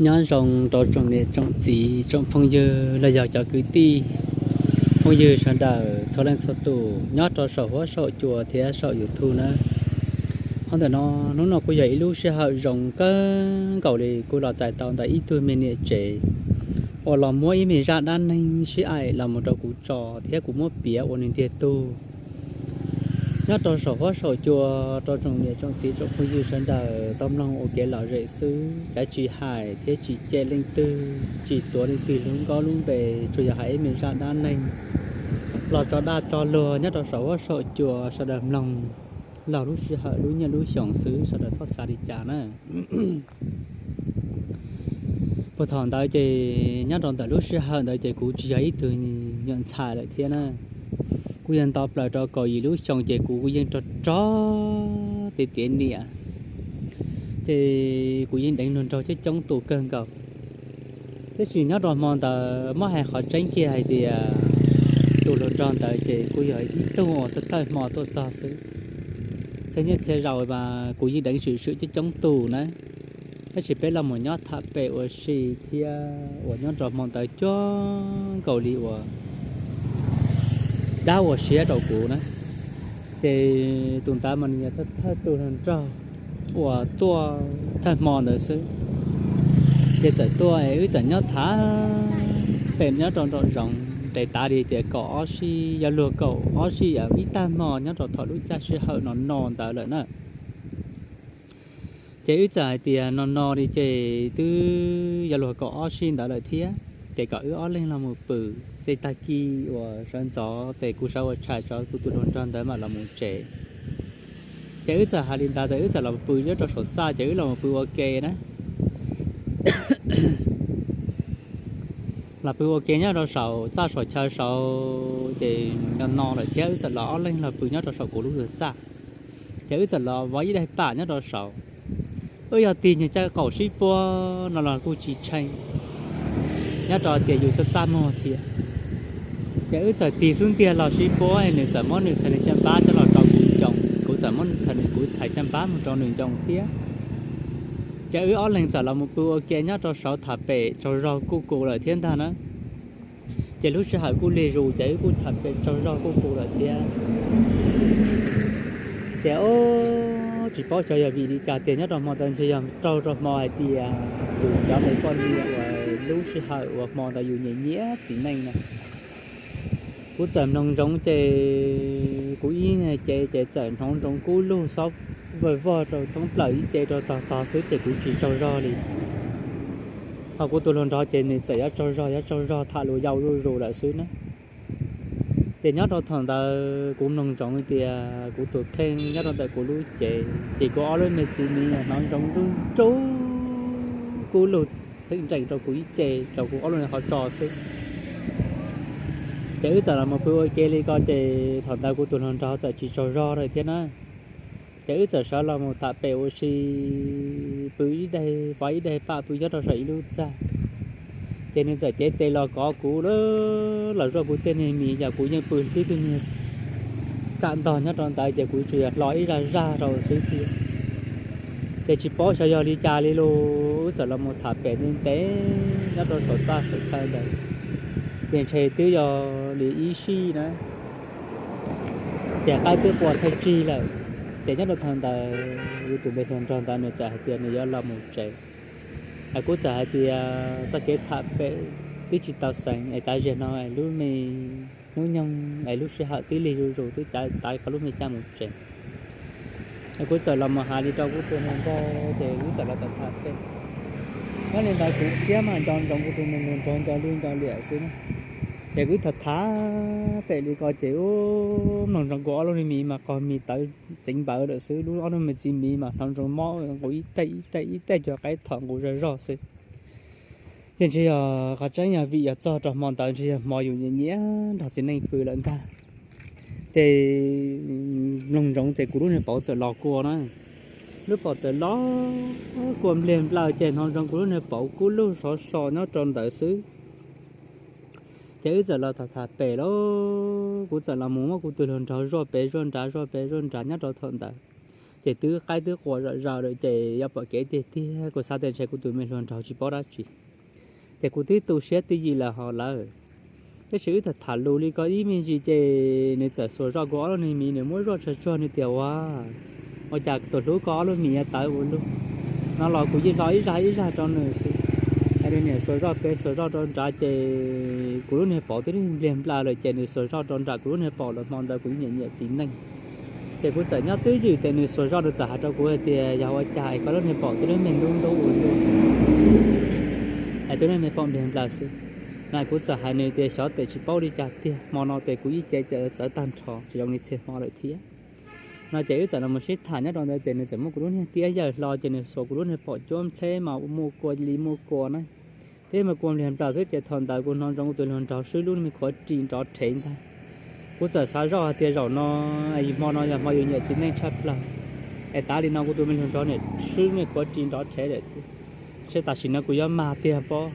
Nyob zoo rau tsoom niam tsoom txiv tsoom phooj ywg los yog cov kwv tij phooj ywg sawv daws txhua leej txhua tus nyob rau saum huab saum cua thiab saum YouTube na. Hov ntawm no, hnub no kuj yog ib lub sij hawm zoo kawg nkaus li kuv los txais tau ntawm ib tug me niam tsev uas los muab ib me zaj dab neeg sib aim los mus rau kuv tso thiab kuv muab piav ua nws ntiag tug nyob rau saum huab saum cua rau tsoom niam tsoom txiv tsoom phooj ywg sawv daws tau mloog ua kev lom zem xwb, cav tsis hais thiab tsis cem leej twg, tsis tuav leej twg lub nkauj lub npe, tsuas yog hais ib me zaj dab neeg los tso dag tso luag nyob rau saum huab saum cua sawv daws mloog laug lub sij hawm lub nyiaj lub xyoo xwb, sawv daws txhob xav li cas na. Puag thaum ntawd ces nyob rau ntawm lub sij hawm ntawd ces kuv tsis yog ib tug nyuam ntxhais lawm thiab na. Kuv yog nto plaws rau kaum yim lub xyoo ces kuv kuj yeej rog rog tiav tiav niam, ces kuv yeej deev luag nraug coob coob tus kawg nkaus. Tab sis nyob rau hmo ntawd muab hais qhov tseeb kiag hais tias tus hluas nraug ntawd ces kuj yog ib tug uas thawj thawj hmo tuaj txog xwb. Txhia niaj txhia zaus mas kuv yeej deev swm swm coob coob tus na, tab sis peb los mus nyob tham pem ua si thiab uas nyob rau hmo ntawd cuag nkaus li uas dab ua siab rau kuv na. Ces tus ntawd mas nws yog thawj thawj tus hluas nraug uas tuaj thawj hmo ntawd xwb. Ces txawm tuaj es wb txawm nyob tham pem nyob rau nraum zoov tes tav li tias kaum ob sij, yog luag kaum ob sij ib tag hmo nyob rau thaum lub caij sij hawm no no ntawd lawm na. Ces wb txawm hais tias no no li ces twb yog luag kaum ob sij ntawd lawm thiab, ces kom wb ob leeg los mus pw. Ces tag kis uas sawv ntxov ces kuv sawv ua tshais tso kuv tus hluas nraug ntawd mam los mus tsev. Ces wb txawm hais li ntawd ces wb txawm los pw nyob rau saum txaj ces wb los mus pw ua ke na. Los pw ua ke nyob rau saum txaj saum chaw saud ces no no lawm thiab wb txawm los ob leeg los pw nyob rau saum kuv lub txaj. Ces wb txawm los vov ib daig pam nyob rau saud. Wb yog tig nyias caij qaum sib puab no los kuj tsis tsheej, nyob rau tias yus txaj txaj muag thiab. Ces wb txawm tig xub ntiag los sib puab, nws txawm muab nws txhais niag caj npab coj los rau kuv ncoo, kuv txawm muab nws txhais, kuv txhais caj npab mus rau nws ncoo thiab. Ces wb ob leeg txawm los mus pw ua ke nyob rau saud tham pem tsaug zog kuj kus lawm thiab ntag na. Ces lub sij hawm kuj lig zus ces wb kuj tham pem tsaug zog kuj kus lawm thiab. Ces o, tsis paub xyov yog vim li cas tias nyob rau hmo ntawd ntshe yog raug rau hmo hais tias yus cov me poj niam uas lub sij hawm uas hmo ntawd yus nyiam nyiam txiv neej na. Kuv txawm mloog ntsoov ces kuv ib ce ces txawm hnov ntsoov kub lug xob vawg vog rau thoob plaws ib ce rau tog tog xwb ces kuv tsis tsaug zog li. Ho kuv tus hluas nraug ces nws txawm yuav tsaug zog yuav tsaug zog tham lus yau zuj zus lawm xwb na. Ces nyob rau thaum ntawd kuv mloog ntsoov tias kuv tus kheej nyob rau ntawm kuv lub cev ces kuv ob lub me txiv miv hnov ntsoov nruj nruj kub lug txheem nreem rau kuv ib ce rau kuv ob lub qhov tso xwb. Ces wb txawm los mus pw ua ke li ko ces thaum ntawd kuv tus hluas nraug txawm tsis tsaug zog lawm thiab na. Ces wb txawm sawv los mus tham pem ua si, pw ib daig vov ib daig pam pw nyob rau saum ib lub txaj. Ces nws txawm cev tes los kov kuv, los zuaj kuv tej niag mis, yog kuv yeej pw hlwb tej niag kam ntog nyob rau ntawd ces kuv tsuas yog hlo ib zaj zaj rau xwb thiab. Ces tsis paub xyov yog li cas li los wb txawm los mus tham pem ntev ntev nyob rau saum txaj saum chaw ntawd, ces ntshe twb yog li ib sij na. Ces qaib twb qua thawj tsig lawm, ces nyob rau thaum ntawd kuv tus me hluas nraug ntawd nws txawm hais tias nws yuav los mus tsev. Es kuv txawm hais tias txoj kev tham pem twb tsis tau xeev es tav ziag no es lub me hnub nyoog es lub sij hawm twb lig zuj zus twb cav tav qhov lub me caij mus tsev. Es kuv txawm los mus hais li rau kuv tus hluas nraug ces wb txawm los tham pem. Nyob li ntawd kuv siab mas nco ntsoov kuv tus me hluas nraug nco lwj nco liam xwb na. Ces kuv tham tham pem li ko ces ub, mloog ntsoov kuv ob lub me mis mas qog mis tawv ceev npawv lawm xwb, lub ob lub me txiv mis mas hnov ntsoov mob nqus ib teg ib teg ib teg cuag qaib thom nqus zog zog xwb. Ces ntshe yog qhov tseeb yog vim yog txog rau hmo ntawd ntshe yog hmo yus nyiam nyiam nrog txiv neej pw lawm ntag. Ces mloog ntsoov ces kuv lub niag paum txawm los kua na. Lub paum txawm los kua npliag nplaws ces hnov ntsoov kuv lub niag paum kub lug sov so nyob rau ntawd xwb. Ces wb txawm los tham tham pem lauj, kuv txawm los mus muab kuv tus hluas nraug zuaj pem zuaj nrad zuaj pem zuaj nrad nyob rau thaum ntawd. ces twb qaib twb qua zom zaws lawm ces yuav pom kev tiag tiag. Kuv xav tias ntshe kuv tus me hluas nraug tsis paub dab tsi, ces kuv twb tu siab twj ywm lawm hos lawm. Tab sis wb tham tham lus li ko ib me ntsis ces nws txawm xuas zoj kuv ob lub niag mis, nws muab zoj tsuag tsuag nws tias, Ua, ua cas tus hlub koj ob lub mis yuav tawv ua luaj? No los kuv yeej hlo ib zag ib zag rau nws xwb. Nws niam xuas zoj pem xuas zoj rau nrad ces kuv lub niag paum twb npliag nplaws lawm ces nws xuas zoj rau nram kuv lub niag paum los hmo ntawd kuv yeej nyiam nyiam txiv neej. Ces kuv txawm nyob twj ywm ces nws xuas zoj nws txawm hais rau kuv hais tias, Yog ua cas es koj lub niag paum twb lub me ntub ntub ua luaj, es twb lub me paum npliag nplaws xwb? No kuv txawm hais nws tias, Xyov tes tsis paub li cas tiag, hmo no ces kuv ib ce txawv tag nrho tsis zoo li txhia hmo lawm thiab. No ces wb txawm los sib tham nyob rau ntawd ces nws txawm muab kuv lub niag tiab yawm hlo ces nws xuas kuv lub niag paum cuab nplheb mas muaj kua li muaj kua na, thiab mas kua npliag nplaws xwb ces thaum ntawd kuv hnov ntsoov kuv tus hluas nraug swb lub me khuav ris nrov rhev ntag. Kuv txawm xav zoj hais tias zaum no, hmo no yog hmo yus nyiam txiv neej tshaj plaws, es tav li no kuv tus me hluas nraug niam swb me khuav ris nrov rhev lawm thiab, seb tam sim no kuv yuav mag tiag pob.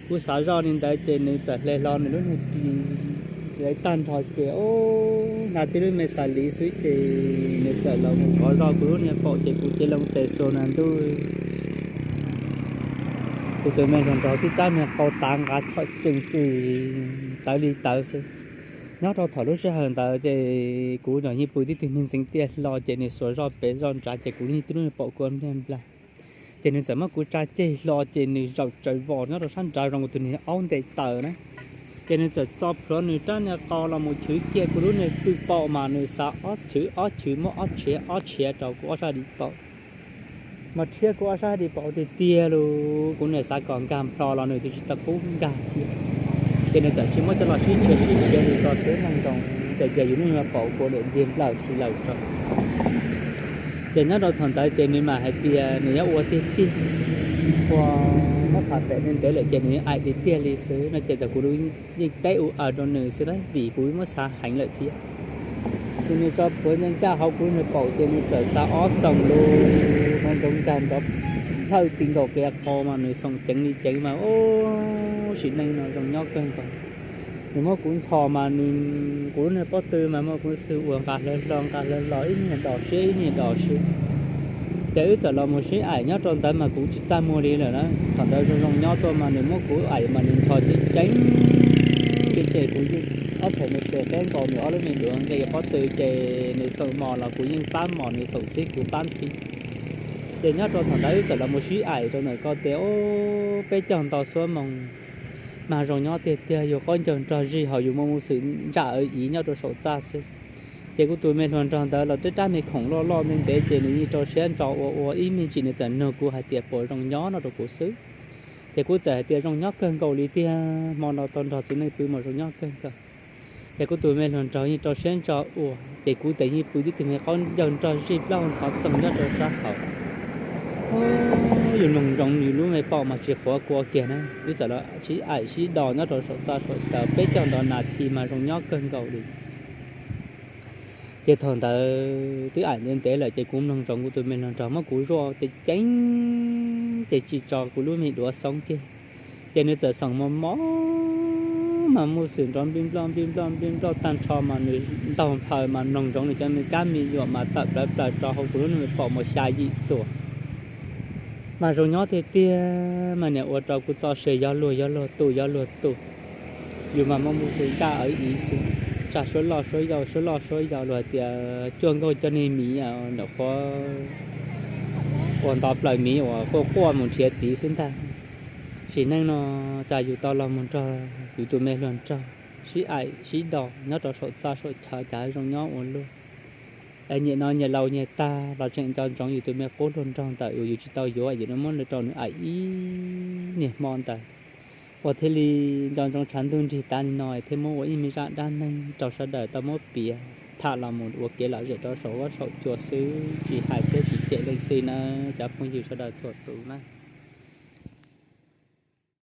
Kuv xav zoj li ntawd ces nws txawm hle hlo nws lub niag ris lawv tag nrho ces, o, hnav tib lub me xas liv xwb ces nws txawm los mus nrov zoj kuv lub niag paum ces kuv cia li tes xuas na ntuj, kuv tus me hluas nraug tib rab niag qau tav nqa choj cees pw tawv li tawv xwb. Nyob rau thaum lub sij hawm ntawd ces kuv nyuam yeej pw tib tug me ntxeev tiaj hlo ces nws xuas zoj pem zoj nrad ces kuv yeej tib lub niag paum kua npliag nplaws. Ces nws txawm muab kuv tsa ceg hlo ces nws zaum tsawv vos nyob rau sab nrad zoo tus niag aub nte taws na. Ces nws txawm tso plhuav nws rab niag qau los mus chwv kiag kuv lub niag pw paum mas nws xav ob chwv ob chwv muab ob tshiav ob tshiav rau kuv ob sab di paum, mas rhiab kuv ob sab di paum tiag tiag lus, kuv niam xav kom nkag nplho los nws twb tsis tau qub nkag thiab. Ces nws txawm tsis muab coj los sib tshiav sib tshiav li ko xwb, mloog ntsoov ces yus lub niag paum kua lawm npliag nplaws si lawm rau. Ces nyob rau thaum ntawd ces nws mam hais tias nws yuav ua tiag tiag, ua muab tham pem ntev lawm ces nws aim tiag tiag li xwb no ces kuv yeej teb ua aws rau nws xwb na vim kuv muab xav heev lawm thiab. Ces nws tso plhuav ncaj ncaj hauv kuv niag paum ces nws txawm xav ob xoom lus, hnov ntsoov nkag nrov nplhawj ti nkaus kev qhov mas nws xoom ceev li ceev mas, o, sim neej no zoo nyob kawg nkaus. Nws muab kuv nthos mas nws, kuv lub niag pob tw mas muaj kuv xwb ua nqa hlawv hlo nqa hlawv los ib niag dos siab ib niag dos siab. Ces wb txawm los mus sib aim nyob rau ntawd mas kuv tsis txaj muag li lawm na. Thaum ntawd zoo zoo nyob tuaj mas nws muab kuv aim mas nws nthos ceev ceev li ces kuv yeej ob txhais me tes qeb nkaus nws ob lub me duav nqis pob tw ces nws xoom mos los kuv yeej pab mos, nws xoom ntxhib kuv pab ntxhib. Ces nyob rau thaum ntawd wb txawm los mus sib aim rau ntawm ko tias, o, peb caug ntau xuab moos mas zoo nyob tiag tiag, yus qaub ncaug nrog zig hos yus muaj mus xwm ntsaj awv iv nyob rau saum txaj xwb. Ces kuv tus me hluas nraug ntawd los twb rab me khoom loj loj ntev ntev ces nws yeej rau siab ntso ua ua ib me ntsis nws txawm nug kuv hais tias puas zoo nyob no rau kuv xwb. Ces kuv txawm hais tias zoo nyob kawg nkaus li tiag, hmo no tau nrog txiv neej pw mas zoo nyob kawg nkaus. Ces kuv tus me hluas nraug yeej rau siab ntso ua, ces kuv tes yeej pw tib tug me qaub ncaug nrog zig plaub ntxhov txoog nyob rau sab hauv. Yus mloog ntsoov yus lub me paum mas tsis qhuav kua kiag na, wb txawm los sib aim sib do nyob rau saum txaj saum chaw peb caug ntau nas this mas zoo nyob kawg nkaus li. Ces thaum ntawd twb aim ntev ntev lawm ces kuv mloog ntsoov kuv tus me hluas nraug muab kuv zuaj ceev ceev ces tsis tso kuv lub me duav xoob kiag. Ces nws txawm xoom mos mos mas muaj xwm nrov nplij nploj nplij nploj nplij nploj tag nrho mas nws ntaug nphaws mas mloog ntsoov nws cov me kab me nyuam mas tawm plawv plaws rau hauv kuv lub me paum mus xya yim txuas. Mas zoo nyob tiag tiag mas niam ua rau kuv txoj sia yog luag yog luag tu yog luag tu. Yus mas muaj mus xwm ntsaj awv iv xwb, tsag suab loj suab yau suab loj suab yau, luag hais tias cuaj nkauj coj niag miv ntawm qhuav ua nto plaws miv uas quaj quaj mus nrhiav txiv xwb ntag. Sim neej no cas yus tau los mus nrog yus tus me hluas nraug sib aim sib do nyob rau saum txaj saum chaw cas zoo nyob ua luaj. Es nyiam no nyias laus nyias tag los tseem nco ntsoov yus tus me qub hluas nraug ntawm uas yus tsis tau yuav, yus muab rau nws aim ib niag hmo ntawd, uas thiaj li nco ntsoov tshav ntuj nrig tav li no thiaj muab ua ib me zaj dab neeg rau sawv daws tau muab piav tham los mus ua kev lom zem rau saum huab saum cua xwb, tsis hais thiab tsis cem leej twg nawb cov phooj ywg sawv daws txhua tus na.